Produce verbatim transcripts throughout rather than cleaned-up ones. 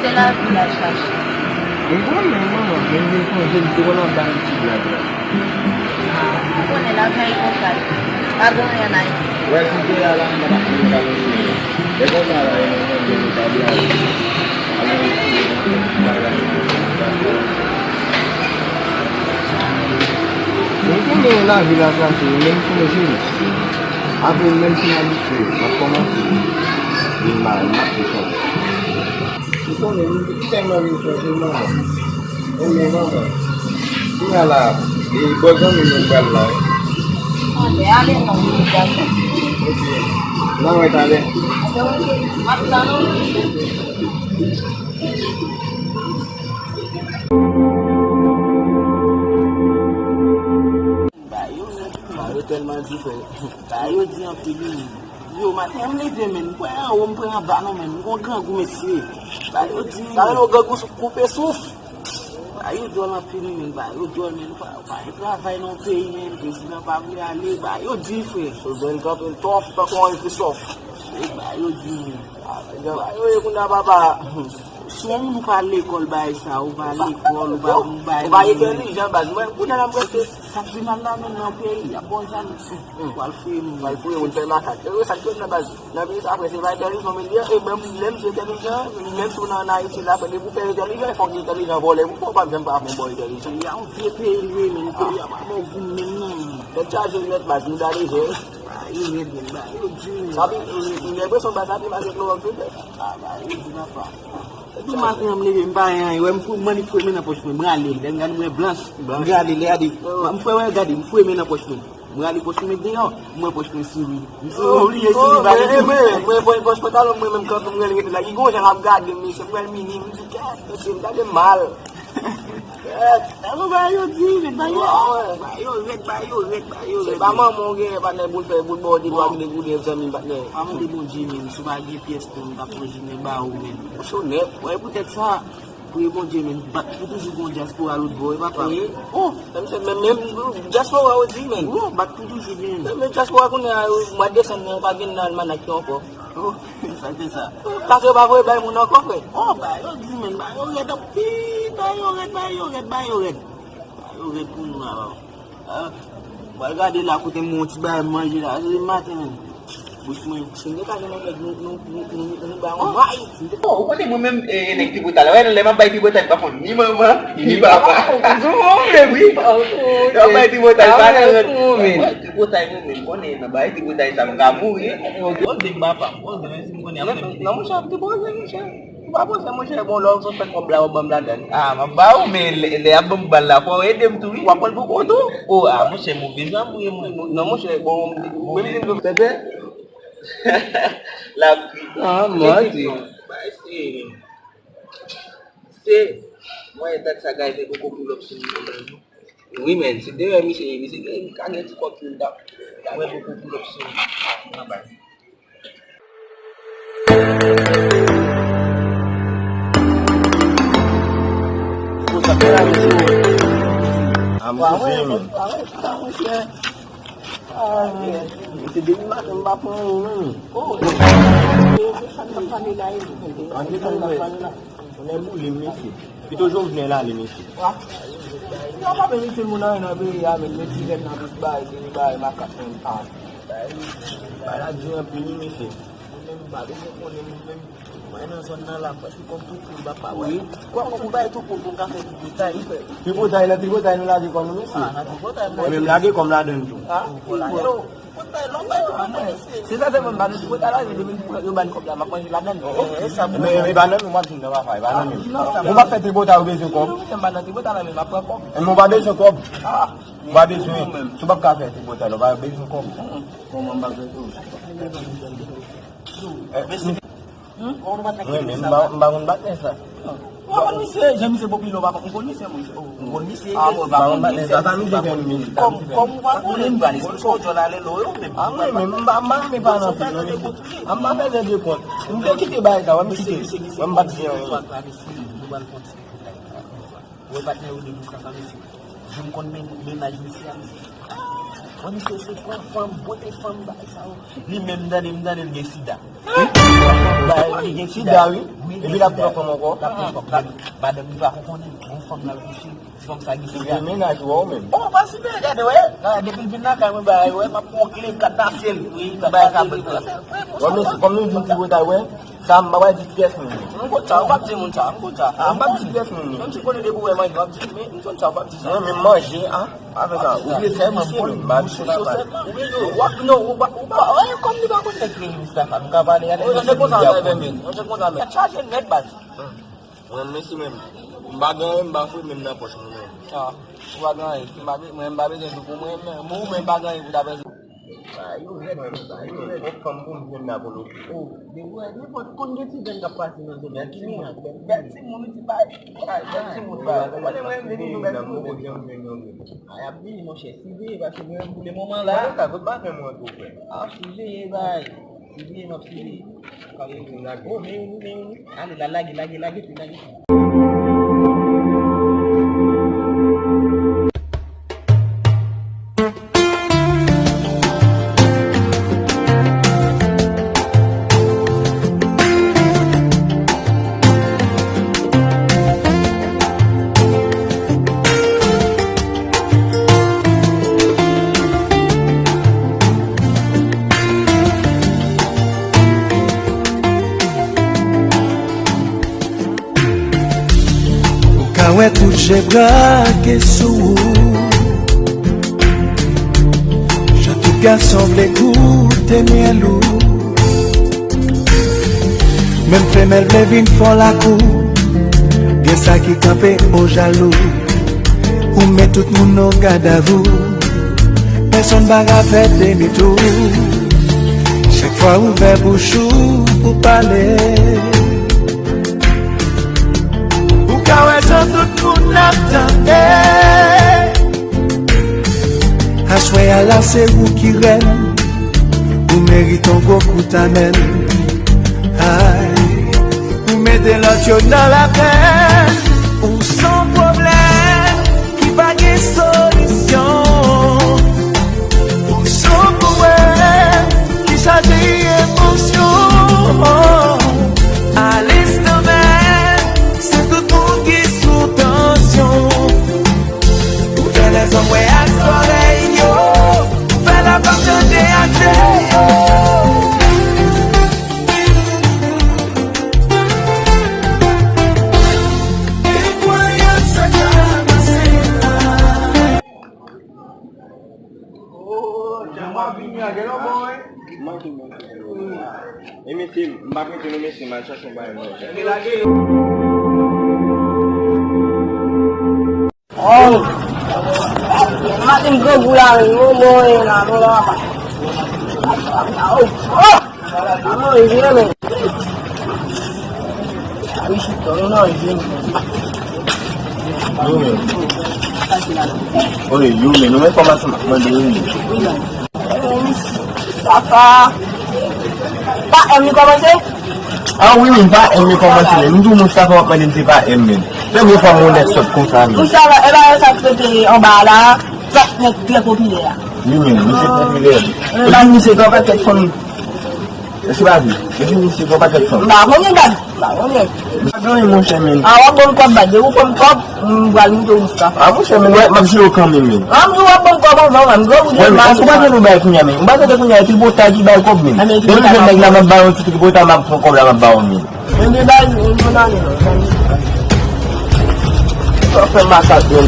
Se lavi la chache. M konnen, manman, men m vin sonje m te konn ap bay yon ti blag la. Ah, ou konnen lavi a e konsa. Pa gen anyen an Ayiti. Wè, si te a la, m pa t ap vin pa nan cheri. E konsa la, e nan manje nou ta byen ale. Ale retire nan kèk bagay. Mwen konnen lavi la chache, menm si mwen jeni. Apre, menm si m abitye, m ap kòmanse vin mal, m ap vin chanje. Ou konnen, m tèlman vin chanje, manman. Ebyen, manman, kounye a la, e bò zanmi m pral la, wi. Anben, ale non, m pral. Ok. N a wè talè. Anben, ok. M ap la, non. Ba yo, ba yo tèlman di, frè. Ba yo di anpil, wi. Yo, maten an m leve, men, m kwè anwo, m kwè anba, non, men, m gon grangou, mesye. Ba yo di. Sa yo grangou sou koupe souf. Ba yo djòl anpil, wi, men, ba yo djòl, men, pa, pa gen travay nan peyi, men, prezidan pa vle ale, ba yo di, frè. Prezidan kanpe l tòf, tankou yon Microsoft. E ba yo di, men. Ba yo ye kounye a, papa. Si yon moun ou pa lekòl bay sa, ou pa lekòl, ou pa, ou pa, ou pa entèlijan, baz. Mwen, kounye a la, m prèske. Sa k pi mal la, menm nan peyi, y ap ba w zam, ou al fouye moun. Ou al fouye moun, fè makak. E sa k pi mal la, baz. Nan peyi sa, apre, se pa entèlijan, men li ye, e menm lè misye entèlijan, menm si w nan, nan Ayiti la, apre, depi w fè entèlijan, fòk li entèlijan, vòlè pou fè, ou pa janm pa fè yon bò entèlijan. Peyi a yon vye peyi, li ye, menm peyi a pa bon gout, menm non. Tèt chaje nèt, baz, mouda lejè. Ba yo rèd, men, ba yo di, men. Sa pi, m gen enpresyon, baz, sa pi mal ke klowòks tou, frè. Ah, ba yo di, papa. Depi maten an, m leve, m pa gen anyen. Wè, m fou, m annik fouye men nan pòch mwen. M rale, lè m gade, m wè blanch. M rale, lè gade. M fè wè, gade, m fouye men nan pòch mwen. M rale pòch mwen deyò, m wè pòch mwen souri. M sou oubliye souri, ba yo di. Mwen, mwen, mwen, pòch pantalon mwen, menm kanpe, m rele rete la. Li gon jan l ap gade m, mesye, m wè l minim, m di, kèt, mesye, m gade m mal. Kèt. Alò, ba yo di, men ba yo, ba yo rèd, ba yo rèd, ba yo rèd. Se pa manman w genyen, patnè, pou l fè, pou l ba w de twa degouden, zanmi m, patnè. Pa mande Bondye, men, si w pa gen pyès pou m t ap manje, men ba ou, men. Ou cho nèt. Wè, poutèt sa, priye Bondye, men, bat pou toujou gen yon dyaspora lòt bò, e papa. Wi. Oh! Menm se, menm, menm, dyaspora, ou di, men. Wi, bat pou toujou gen. Men, men dyaspora, kounye a, mwa desanm nan, pa gen nan almanak yo ankò. Oh, sa se sa. Paske yo pa voye bay moun ankò, frè. Oh, ba yo di, men, ba yo rèd anpil, ba yo rèd, ba yo rèd, ba yo rèd. Ba yo rèd pou nou la, ba. Ah, m al gade la kote m yon ti bagay manje la, se maten menm. Bouch mwen. Si nou te ka gen nèg nou, nou, nou, nou, nou ba yon may. Oh, ou konnen mwen menm, e, e nèg Ti Breta la. Wè, lè m ap bay Ti Breta, m pa konn ni manman, ni papa. Ou konn wi. M ap bay Ti Breta, pa nan rèd. Ti Breta, mwen menm, konnen, nan bay Ti Breta, sa m ka mouri. Ou di m papa, ou di m si m konnen ap fè. Non, monchè, Ti Breta, monchè. Ou pa panse, monchè, bon, lè w sot fè kòb la, w ap ban m ladann. Ah, m ap ba ou, men lè, lè y ap ban m bal la, fò w ede m tou, wi. W ap pran l pou kont ou? Oh, ah, monchè, move zanmi w ye, mwen. Non, monchè, bon, menm si m Pepe? L ap ri. Ah, manti. Ba, se, se, mwen, dat sa, guy, fè poko pull up sou mwen, non. Wi, men, se deyò misye ye, misye gen, ka gen ti kòb tou, l ta, ta wè poko pull up sou mwen. Anba. Ah, m koze, men. Ah, men, ah, men, ah, men. Ah, men. Se depi maten m pa pran yon, men. Oh, e, e, e, sa n ap pale la, e, e, e, sa n ap pale la. Nèg boule, mesye. Pito Jovenel ale, mesye. Yo pa vin itil moun anyen nan peyi a, men, men ti jèn nan plis bay, se li bay makak menm. Ah. Bagay la di anpil, wi, mesye. Mwen menm, m pa bezwen konnen, mwen menm, mwen nan zòn nan la, prèske kòm tout moun, m pa wè. Wi. Kòm tout bay tout moun pou m ka fè tripotay, wi, frè. Tripotay, nan tripotay nou lage kò nou, mesye. Ah, nan tripotay, mwen. Mwen menm lage kò m ladann tou. Ah, wi, bon. Se sa fè mwen m pa nan tripotay la, men depi yo ban kòb la, m ap manje ladann. E, e sa pou mwen. Men, e pa nan men w ap jwenn nan papa, e pa nan men w. Ou pa fè tripotay, ou bezwen kòb. Mwen pa nan tripotay la, men m ap pran kòb. Men w pa bezwen kòb. Ah. Ou pa bezwen. Si w p ap ka fè tripotay la, ou pa bezwen kòb. Kòman m pa bezwen kòb? Eh, men, m pa, m pa konn patnè sa. Ou pa konn misye, jan misye popilè, ou pa konn misye, monchè. Ou konn misye, ah, bon, pa konn patnè sa, sa misye fè misye. Kòm, kòm ou pa konnen, m pa konn misye, ou jwenn ale lò yo, men. Ah, wi, men m pa, m pa renmen pa nan fil, non, misye. Ah, m pa fè zè de kont. M te kite bagay sa, wè, m kite. Wè, m pa t di anyen. Wè, patnè yo de pou sa, sa, mesye. Jan m konn men, mennaj misye a, mesye. Wè, misye se pran fanm, bote fanm, bagay sa yo. Li menm, m tande, m tande l gen sida. Li gen sida, wi. Wi, Epi l ap pran fanm ankò? L ap pran fanm. Madanm li pa konn konnen, yon fanm l al kouche, ti fanm sa gen sida. Li gen mennaj, ou wè ou menm. Bon, pa simen, gade, wè. Depi l vin lakay mwen, bay, wè, m ap pran yon kle, m ka dase l. Wi, m ka dase l. Wè, men si fanm nou vin pi botay, wè. Sa, m pa pral di pyès moun. M konn sa, ou p ap di moun sa, m konn sa. Ah, m p ap di pyès moun. Menm si konnen depi w wè manje, w ap di, men m konn sa, ou p ap di sa. Mwen, menm manje, ah, pa fè sa. Ou vle fè m, m konn, m pa di sa. Ou vle yo, w ap, non, ou pa, ou pa, wè, kòm li pa konn nèg ki rele Moustapha, m ka pale avè l. Oh, se konsa, men, men, se konsa, men. Tèt chaje nèt, baz. Mwen, men si mwen, m pa gen anyen, m pa fout menm nan pòch mwen, men. Ah, ou pa gen anyen, si m pa, mwen, m pa bezwen di pou mwen, men, mwen, mwen, m pa gen anyen pou ta bezwen. Ay, yo vrèman sa, yo vrèman. Yon fanm pou m jwenn la pou nou. Oh, de vrè, nenpòt konn gen ti jèn k ap pase nan zòn nan. Bèl timoun, bèl timoun, ti bay. Ay, bèl timoun, bay. Ou konnen mwen, m vini nou bèl timoun. Ay, ap vini, monchè, siveye, paske mwen, pou le moman la. Mwen, sa, tout bagay mwen tou, frè. Ap siveye, bay. Siveye, m ap siveye. Oh, men youn, men youn. Ale la, lage, lage, lage, lage. Ou ka wè tout je brake sou ou. Jan tout gason vle goute myèl ou. Menm femèl vle vin fòl ak ou. Gen sa ki kanpe o jalou. Ou met tout moun o gadavou. Pèsonn pa ka fè demi tou. Chak fwa ou ouvè bouch ou pou pale. Ou ka wè jan tout moun ap tande. Aswè a la se ou ki rèn. Ou merit yon gwo kout amèn. Ay, ou mete lòt yo nan lapenn. Ou se yon pwoblèm ki pa gen solisyon. Ou se yon powèm ki chaje emosyon. A linstan menm, se tout moun ki sou tansyon. Ou fè lèzòm wè ak zòrèy yo. Ou fè lafam tande ak je yo. Enkwayab sa k ap pase la. Oh, Djamwa vini a, gen lòt bò, wi. Manke, manke. E mesye, m pa prete non mesye, m al chache yon bagay manje. Oh! Maten grangou la, wi, bon, bon, e la, bon, la, papa. Oh! Oh! Maman, e vre, men. A, wi, chita, non, non, e vre, men. Yo, men. Oye, yo, men, nou men kòmanse m ap mande yo, men. Wi, men. Moustapha. Pa M li kòmanse? Ah wi, wi, pa M li kòmanse, men. M di w Moustapha w ap mande m se pa M, men. Premye fwa m wè yon nèg sòt konsa, men. Moustapha, e pa sa k rete anba a la, sa k nèg trè popilè a. Wi, men, misye popilè. Epi misye gen yon pakèt fanm. Èske pa vre? Epi misye gen yon pakèt fanm. M pa konnen, baz. M pa konnen. M pa konnen, monchè, men. Ah, w ap ban m kòb, baz. Depi w ban m kòb, m pral moute w Moustapha. Ah, monchè, men, wè, m ap jere w kanmenm, men. Ah, m di w ap ban m kòb anvan, men. M gwo ou de mal. Ou pa gen nou bay kounye a, men. Ou pa tande kounye a, tripotay ki bay kòb, men. Depi jwenn nèg la, m ap ba yon ti tripotay, m ap pran kòb la, m ap ba w, men. Men de baz, m konn ale, non. Sa fè makak, bèl.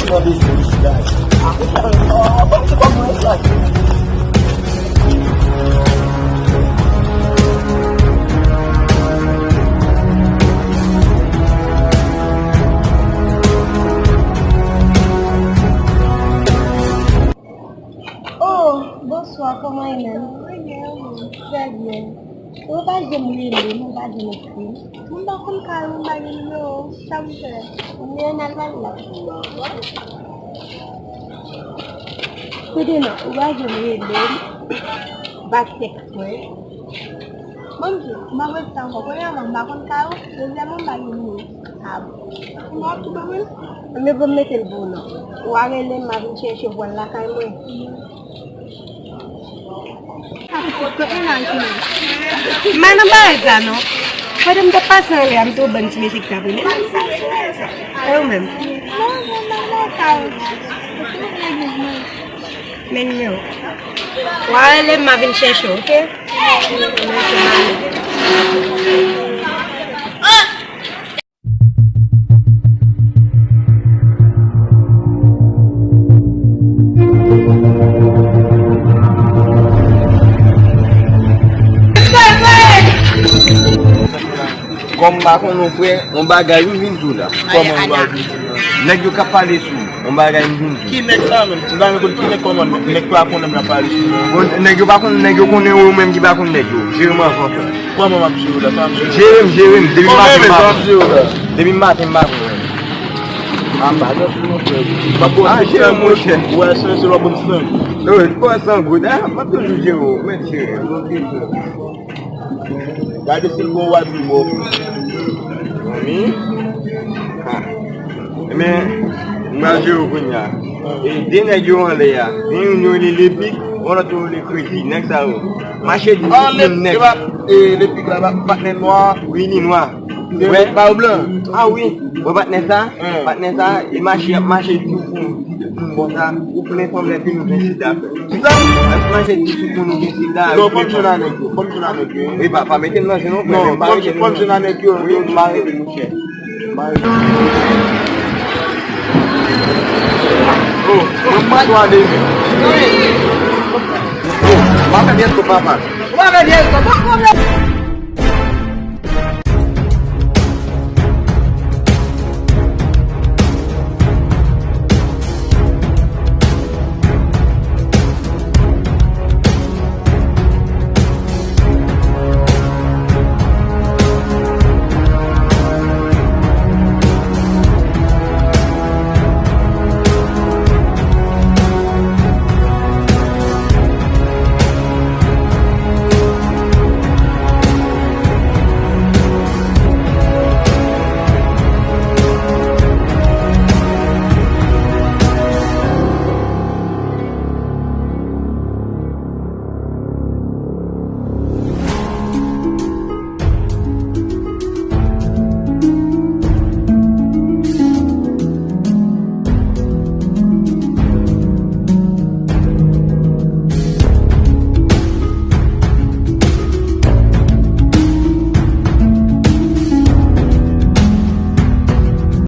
Mwen bezwen isi la. Ah, bon, ti kòb mwen sa. Oh, bonswa, kòman e menm? Trè byen. Ou pa janm rele m, ou pa janm ekri m. Mwen pa konn kay ou, m pa gen nimewo w. Sa m fè? Mwen al pale la. Kote non, ou pa janm rele m, ou pa tèks mwen. Bon, m di, m pa wè sa ankò. Premyèman, m pa konn kay ou. Dezyèmman, m pa gen nimewo w. Ah bon. Ou pa tou ban mwen? Men bon, m mete l pou ou non. Ou a rele m, m a vin chèche w pou al lakay mwen. Sa pitit, kot mennaj mwen? M pa nan bagay sa non. Pandan m t ap pase anlè a, m te wè bann ti mesye ki t ap rele m. E ou menm? Non, non, non, non, pa ou. Men nimewo. W a rele m, m a vin chèche w, oke? Kòm m pa konnen w frè, yon bagay wi m vin di w la. Kòman w bagay? Nèg yo k ap pale sou yon bagay m vin di w. Ki nèg sa menm? M pa renmen konn ki nèg kòman nèg pa konnen m la pale sou. Bon, nèg yo pa konn, nèg yo konnen ou menm ki pa konn nèg yo. Jere m anvan frè. Kòman m ap jere w la? Sa m jere? Jere m, jere m. Depi maten m pa konn. Depi maten m pa konn. A pa nan tout monchè. M ap ba w senk goud. Wè, se se lò ban m senk. Wi, pran san goud. A, m ap toujou jere w. Mèt jere. Gade si l bon w a di bon. Wi. A. Men, m pral jere w kounye a. E de nèg yo anlè a. Gen youn yo rele Lepik, yon lòt yo rele Kredi. Nèg sa yo. Mache di tout moun nèg. E Lepik la, pa- patnè nwa. Wi, li nwa. Wè. Ba ou blan. A wi. Wè patnè sa? Patnè sa, e mache, ap mache di pou moun konsa, ou konnen fanm lè vin ou gen sida. Kisa? Ap mache di tout moun ou gen sida. Non, fò m jwenn a nèg yo. Fò m jwenn a nèg yo. Wi, pa, pa mete m nan je non, frè. Non, fò m jwenn a nèg yo. Wi, m pa rete, monchè. M pa rete. Oh, mwen pa twa de men. Oh, m pa fè byèsko, papa. Ou pa fè byèsko, pa pwoblèm.